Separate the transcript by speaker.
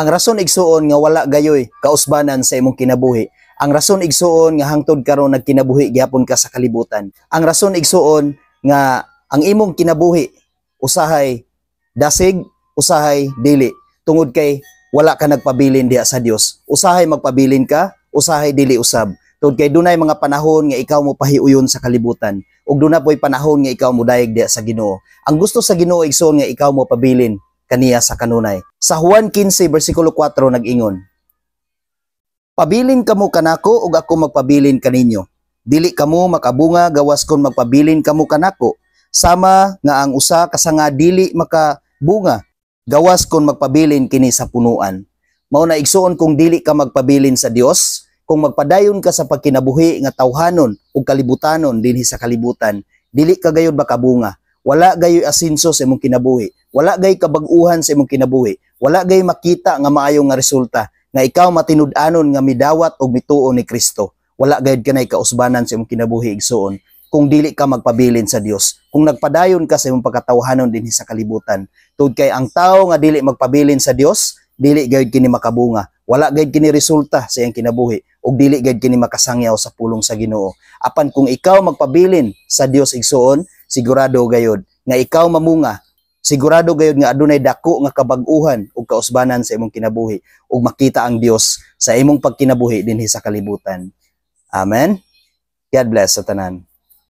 Speaker 1: Ang rason, igsuon, nga wala gayoy kausbanan sa imong kinabuhi. Ang rason, igsuon, nga hangtod karon nagkinabuhi gihapon ka sa kalibutan. Ang rason, igsuon, nga ang imong kinabuhi usahay dasig, usahay dili, tungod kay wala ka nagpabilin diha sa Dios. Usahay magpabilin ka, usahay dili usab. Tungod kay dunay mga panahon nga ikaw mo pahiuyon sa kalibutan ug duna po'y panahon nga ikaw modayeg diha sa Ginoo. Ang gusto sa Ginoo, igsoon, nga ikaw mo pabilin kaniya sa kanunay. Sa Juan 15 bersikulo 4 nag-ingon, "Pabilin kamo kanako ug ako magpabilin kaninyo. Dili kamo makabunga gawas kon magpabilin kamo kanako, sama nga ang usa ka sanga dili makabunga gawas kon magpabilin kini sa punuan." Mao na, igsuon, kung dili ka magpabilin sa Dios, kung magpadayon ka sa pagkinabuhi nga tawhanon ug kalibutanon dinhi sa kalibutan, dili ka gayud makabunga. Wala gayoy asinso sa imong kinabuhi. Wala gay kabag-uhan sa imong kinabuhi. Wala gay makita nga maayo nga resulta nga ikaw matinud-anon nga midawat og mituo ni Kristo. Wala gayud kanay kausbanan sa imong kinabuhi, igsuon, kung dili ka magpabilin sa Dios. Kung nagpadayon ka sa imong pagkatawhanon dinhi sa kalibutan. Tungod kay ang tao nga dili magpabilin sa Dios, dili gayud kini makabunga. Wala gayud kini resulta sa iyang kinabuhi ug dili gayud kini makasangyaw sa pulong sa Ginoo. Apan kung ikaw magpabilin sa Dios, igsuon, sigurado gayud nga ikaw mamunga. Sigurado gayud nga adunay dako nga kabag-uhan ug kausbanan sa imong kinabuhi ug makita ang Dios sa imong pagkinabuhi dinhi sa kalibutan. Amen. God bless sa tanan.